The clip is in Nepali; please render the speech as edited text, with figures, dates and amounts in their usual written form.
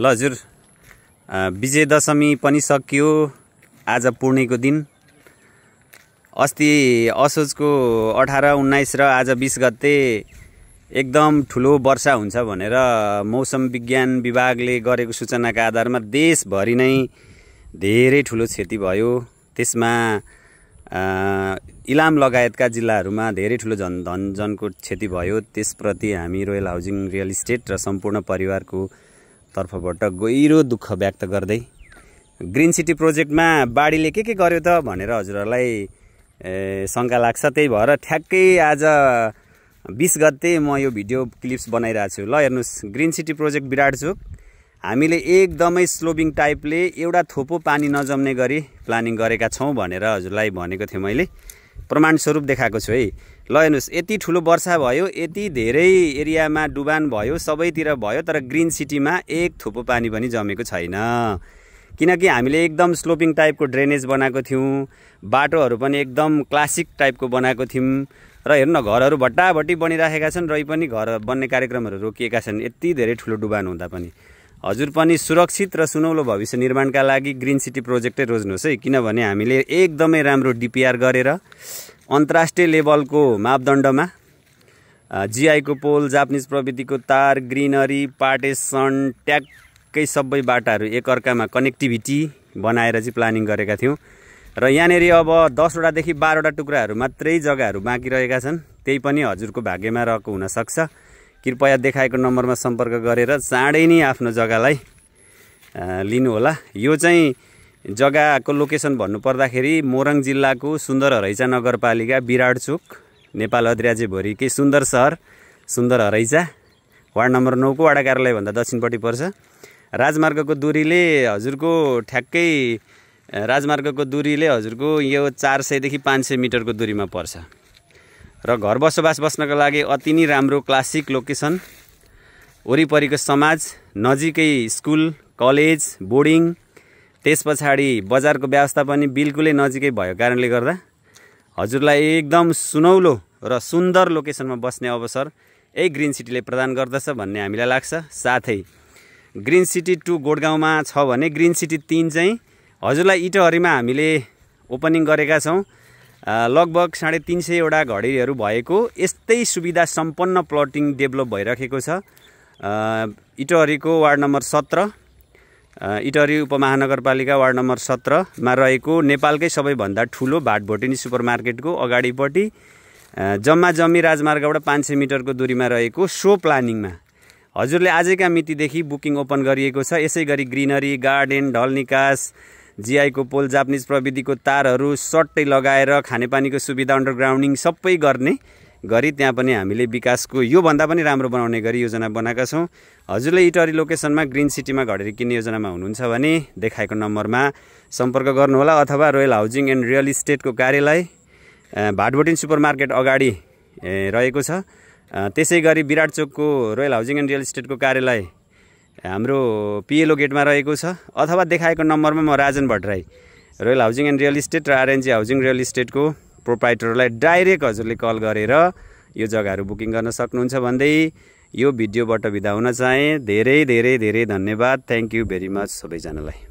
ल हजुर, विजय दशमी पनि सकियो। आज पूर्णिको दिन। अस्ति असोजको 18, 19 र आज 20 गते एकदम ठुलो वर्षा हुन्छ भनेर मौसम विज्ञान विभागले गरेको सूचनाका आधारमा देशभरि नै धेरै ठुलो क्षति भयो। त्यसमा इलाम लगायतका जिल्लाहरूमा धेरै ठुलो धनजनको क्षति भयो। त्यसप्रति हामी रोयल हाउसिङ रियल इस्टेट र सम्पूर्ण परिवारको तर्फबाट गहिरो दुःख व्यक्त गर्दै ग्रीन सिटी प्रोजेक्टमा बाढीले के गर्यो त भनेर हजुरहरूलाई शंका लाग्छ। त्यही भएर ठ्याक्कै आज 20 गते म यो भिडियो क्लिप्स बनाइरहेको छु। ल हेर्नुस्, ग्रीन सिटी प्रोजेक्ट विराटचोक हामीले एकदमै स्लोबिङ टाइपले एउटा थोपो पानी नजम्ने गरी प्लानिङ गरेका छौं भनेर हजुरलाई भनेको थिएँ। मैले प्रमाण स्वरूप देखाएको छु है। ल हेर्नुस्, यति ठुलो वर्षा भयो, यति धेरै एरियामा डुबान भयो, सबैतिर भयो, तर ग्रीन सिटीमा एक थोपो पानी पनि जमेको छैन। किनकि हामीले एकदम स्लोपिङ टाइपको ड्रेनेज बनाएको थियौं, बाटोहरू पनि एकदम क्लासिक टाइपको बनाएको थियौं र हेर्नु न, घरहरू भट्टाभट्टी बनिराखेका छन् र पनि घर बन्ने कार्यक्रमहरू रोकिएका छन्। यति धेरै ठुलो डुबान हुँदा पनि हजुर पनि सुरक्षित र सुनौलो भविष्य निर्माणका लागि ग्रीन सिटी प्रोजेक्टै रोज्नुहोस् है। किनभने हामीले एकदमै राम्रो डिपिआर गरेर अन्तर्राष्ट्रिय लेभलको मापदण्डमा जीआई को पोल, जापानिज प्रविधिको तार, ग्रिनरी, पार्टेसन, ट्याक्कै सबै बाटाहरू एकअर्कामा कनेक्टिभिटी बनाएर चाहिँ प्लानिङ गरेका थियौं र यहाँनेरि अब 10 वटादेखि 12 वटा टुक्राहरू मात्रै जग्गाहरू बाँकी रहेका छन्। त्यही पनि हजुरको भाग्यमा रहेको हुन सक्छ। कृपया देखाएको नम्बरमा सम्पर्क गरेर चाँडै नै आफ्नो जग्गालाई लिनु होला। यो चाहिँ जग्गाको लोकेसन भन्नुपर्दाखेरि मोरङ जिल्लाको सुन्दर हरैचा नगरपालिका विराटचोक, नेपाल अधिराज्यभरिकै सुन्दर सहर सुन्दर हरैचा, वार्ड नम्बर 9 को वडा कार्यालय भन्दा दक्षिणपट्टि पर्छ। राजमार्गको दूरीले हजुरको ठ्याक्कै यो 400 देखि 500 मिटरको दूरीमा पर्छ र घर बसोबास बस्नको लागि अति नै राम्रो क्लासिक लोकेसन। वरिपरिको समाज, नजिकै स्कुल, कलेज, बोर्डिङ, त्यसपछाडि बजारको व्यवस्था पनि बिल्कुलै नजिकै भएको कारणले गर्दा हजुरलाई एकदम सुनौलो र सुन्दर लोकेसनमा बस्ने अवसर यही ग्रीन सिटीले प्रदान गर्दछ भन्ने हामीलाई लाग्छ। साथै ग्रीन सिटी 2 गोडगाउँमा छ भने ग्रीन सिटी 3 चाहिँ हजुरलाई इटहरीमा हामीले ओपनिङ गरेका छौं। लगभग 350 वटा घडीहरू भएको यस्तै सुविधा सम्पन्न प्लटिङ डेभलप भइरहेको छ। इटहरीको वार्ड नम्बर 17, इटहरी उपमहानगरपालिका वार्ड नम्बर 17 मा रहेको नेपालकै सबैभन्दा ठुलो भाटभोटिनी सुपरमार्केटको अगाडिपट्टि जम्मा जम्मी राजमार्गबाट 500 मिटरको दूरीमा रहेको सो प्लानिङमा हजुरले आजैका मितिदेखि बुकिङ ओपन गरिएको छ। यसैगरी ग्रिनरी, गार्डन, ढल निकास, जीआई को पोल, जापानिज प्रविधिको तारहरू सट्टै लगाएर खानेपानीको सुविधा, अन्डरग्राउन्डिङ सबै गर्ने गरी त्यहाँ पनि हामीले विकासको यो भन्दा पनि राम्रो बनाउने गरी योजना बनाएका छौं। हजुरले इटहरी लोकेसनमा ग्रीन सिटीमा घडेरी किन्ने योजनामा हुनुहुन्छ भने देखाएको नम्बरमा सम्पर्क गर्नुहोला अथवा रोयल हाउसिङ एन्ड रियल इस्टेटको कार्यालय भाटभोटिन सुपरमार्केट अगाडि रहेको छ। त्यसैगरी विराटचोकको रोयल हाउसिङ एन्ड रियल इस्टेटको कार्यालय हाम्रो पिएलओ गेटमा रहेको छ। अथवा देखाएको नम्बरमा म Rajan Bhattarai, royal housing and real estate र आरएनजी हाउसिङ रियल इस्टेटको प्रोप्राइटरलाई डाइरेक्ट हजुरले कल गरेर यो जग्गाहरू बुकिङ गर्न सक्नुहुन्छ भन्दै यो भिडियोबाट बिदा हुन चाहे। धेरै धेरै धेरै धन्यवाद। थ्याङ्क यू भेरी मच सबैजनालाई।